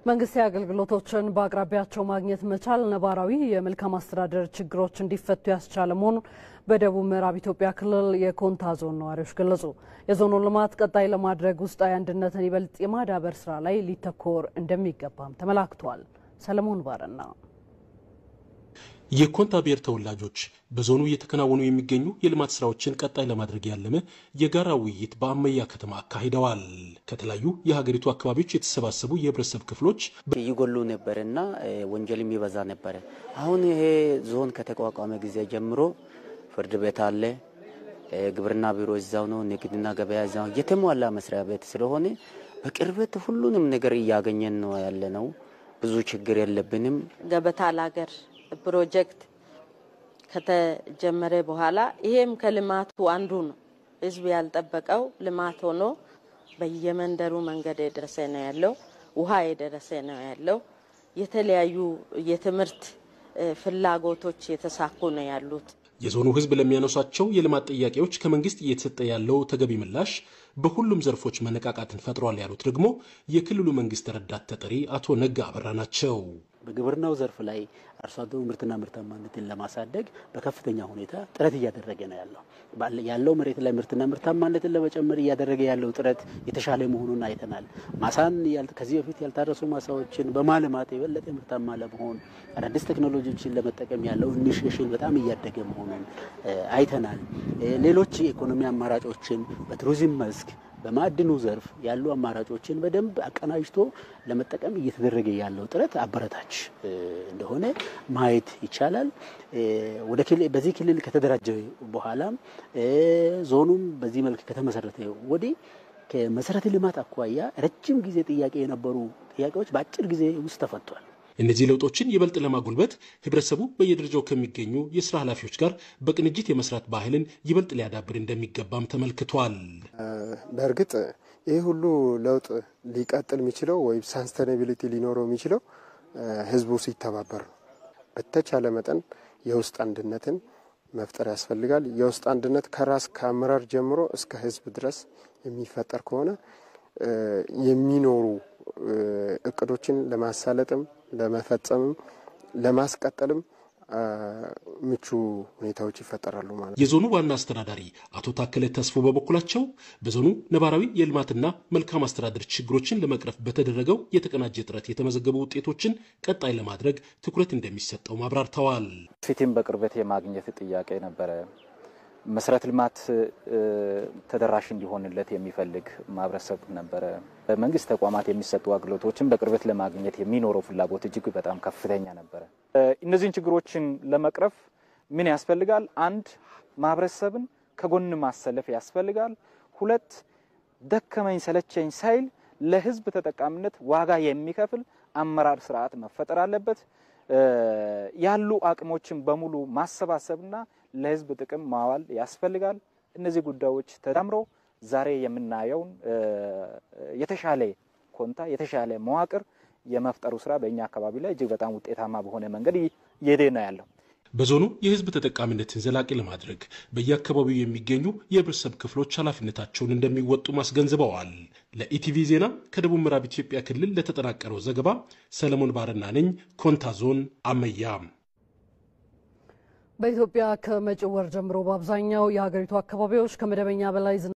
መንግስታዊ አገልግሎቶችን በአቅራቢያቸው ማግኘት መቻል ነባራዊ የመልካም አስተዳደር ችግሮች እንዲፈቱ ያስቻለ መሆኑን በደቡብ ምዕራብ ኢትዮጵያ ክልል የኮንታ ዞን ነዋሪዎች ገለጹ። የዞኑን ልማት ቀጣይ ለማድረግ ውስጣዊ አንድነትን ይበልጥ የማዳበር ስራ ላይ ሊተኮር እንደሚገባም ተመላክቷል። ሰለሞን ባረና። የኮንታ ብሔር ተወላጆች በዞኑ እየተከናወኑ የሚገኙ የልማት ስራዎችን ቀጣይ ለማድረግ ያለመ የጋራ ውይይት በአመያ ከተማ አካሂደዋል። ከተለያዩ የሀገሪቱ አካባቢዎች የተሰባሰቡ የህብረተሰብ ክፍሎች ይጎሉ ነበርና ወንጀል የሚበዛ ነበረ። አሁን ይሄ ዞን ከተቋቋመ ጊዜ ጀምሮ ፍርድ ቤት አለ፣ ግብርና ቢሮ እዛው ነው፣ ንግድና ገበያ እዛው፣ የተሟላ መስሪያ ቤት ስለሆነ በቅርበት ሁሉንም ነገር እያገኘን ነው ያለ ነው። ብዙ ችግር የለብንም። ገበታ ለሀገር ፕሮጀክት ከተጀመረ በኋላ ይሄም ከልማቱ አንዱ ነው። ህዝብ ያልጠበቀው ልማት ሆኖ በየመንደሩ መንገድ የደረሰ ነው ያለው፣ ውሃ የደረሰ ነው ያለው፣ የተለያዩ የትምህርት ፍላጎቶች የተሳኩ ነው ያሉት። የዞኑ ህዝብ ለሚያነሷቸው የልማት ጥያቄዎች ከመንግስት እየተሰጠ ያለው ተገቢ ምላሽ በሁሉም ዘርፎች መነቃቃትን ፈጥሯል ያሉት ደግሞ የክልሉ መንግስት ረዳት ተጠሪ አቶ ነጋ አበራ ናቸው። በግብርናው ዘርፍ ላይ አርሶ አደሩ ምርትና ምርታማነትን ለማሳደግ በከፍተኛ ሁኔታ ጥረት እያደረገ ነው ያለው። ያለው መሬት ላይ ምርትና ምርታማነትን ለመጨመር እያደረገ ያለው ጥረት የተሻለ መሆኑን አይተናል። ማሳን ከዚህ በፊት ያልታረሱ ማሳዎችን በማልማት የበለጠ ምርታማ ለመሆን አዳዲስ ቴክኖሎጂዎችን ለመጠቀም ያለው ኢኒሺዬሽን በጣም እያደገ መሆኑን አይተናል። ሌሎች የኢኮኖሚ አማራጮችን በቱሪዝም መስክ፣ በማዕድኑ ዘርፍ ያሉ አማራጮችን በደንብ አቀናጅቶ ለመጠቀም እየተደረገ ያለው ጥረት አበረታች እንደሆነ ማየት ይቻላል። ወደ በዚህ ክልል ከተደራጀ በኋላም ዞኑም በዚህ መልክ ከተመሰረተ ወዲህ ከመሰረተ ልማት አኳያ ረጅም ጊዜ ጥያቄ የነበሩ ጥያቄዎች በአጭር ጊዜ ውስጥ ተፈቷል። እነዚህ ለውጦችን ይበልጥ ለማጎልበት ህብረተሰቡ በየደረጃው ከሚገኙ የስራ ኃላፊዎች ጋር በቅንጅት የመስራት ባህልን ይበልጥ ሊያዳብር እንደሚገባም ተመልክቷል። በእርግጥ ይህ ሁሉ ለውጥ ሊቀጥል የሚችለው ወይም sustainability ሊኖረው የሚችለው ህዝቡ ሲተባበር ነው። በተቻለ መጠን የውስጥ አንድነትን መፍጠር ያስፈልጋል። የውስጥ አንድነት ከራስ ከአመራር ጀምሮ እስከ ህዝብ ድረስ የሚፈጠር ከሆነ የሚኖሩ እቅዶችን ለማሳለጥም፣ ለመፈጸምም፣ ለማስቀጠልም ምቹ ሁኔታዎች ይፈጠራሉ ማለት ነው። የዞኑ ዋና አስተዳዳሪ አቶ ታከለ ተስፎ በበኩላቸው በዞኑ ነባራዊ የልማትና መልካም አስተዳደር ችግሮችን ለመቅረፍ በተደረገው የተቀናጀ ጥረት የተመዘገቡ ውጤቶችን ቀጣይ ለማድረግ ትኩረት እንደሚሰጠው አብራርተዋል። ፊትም በቅርበት የማግኘት ጥያቄ ነበረ። መሰረተ ልማት ተደራሽ እንዲሆንለት የሚፈልግ ማህበረሰብ ነበረ። በመንግስት ተቋማት የሚሰጡ አገልግሎቶችን በቅርበት ለማግኘት የሚኖረው ፍላጎት እጅግ በጣም ከፍተኛ ነበረ። እነዚህን ችግሮችን ለመቅረፍ ምን ያስፈልጋል? አንድ፣ ማህበረሰብን ከጎን ማሰለፍ ያስፈልጋል። ሁለት፣ ደከመኝ ሰለቸኝ ሳይል ለህዝብ ተጠቃሚነት ዋጋ የሚከፍል አመራር ስርዓት መፈጠር አለበት። ያሉ አቅሞችን በሙሉ ማሰባሰብና ለህዝብ ጥቅም ማዋል ያስፈልጋል። እነዚህ ጉዳዮች ተዳምረው ዛሬ የምናየውን የተሻለ ኮንታ፣ የተሻለ መዋቅር የመፍጠሩ ስራ በእኛ አካባቢ ላይ እጅግ በጣም ውጤታማ በሆነ መንገድ እየሄደ ነው ያለው። በዞኑ የህዝብ ተጠቃሚነትን ዘላቂ ለማድረግ በየአካባቢው የሚገኙ የህብረተሰብ ክፍሎች ኃላፊነታቸውን እንደሚወጡ አስገንዝበዋል። ለኢቲቪ ዜና ከደቡብ ምዕራብ ኢትዮጵያ ክልል ለተጠናቀረው ዘገባ ሰለሞን ባረና ነኝ፣ ኮንታ ዞን አመያ። በኢትዮጵያ ከመጪው ወር ጀምሮ በአብዛኛው የሀገሪቱ አካባቢዎች ከመደበኛ በላይ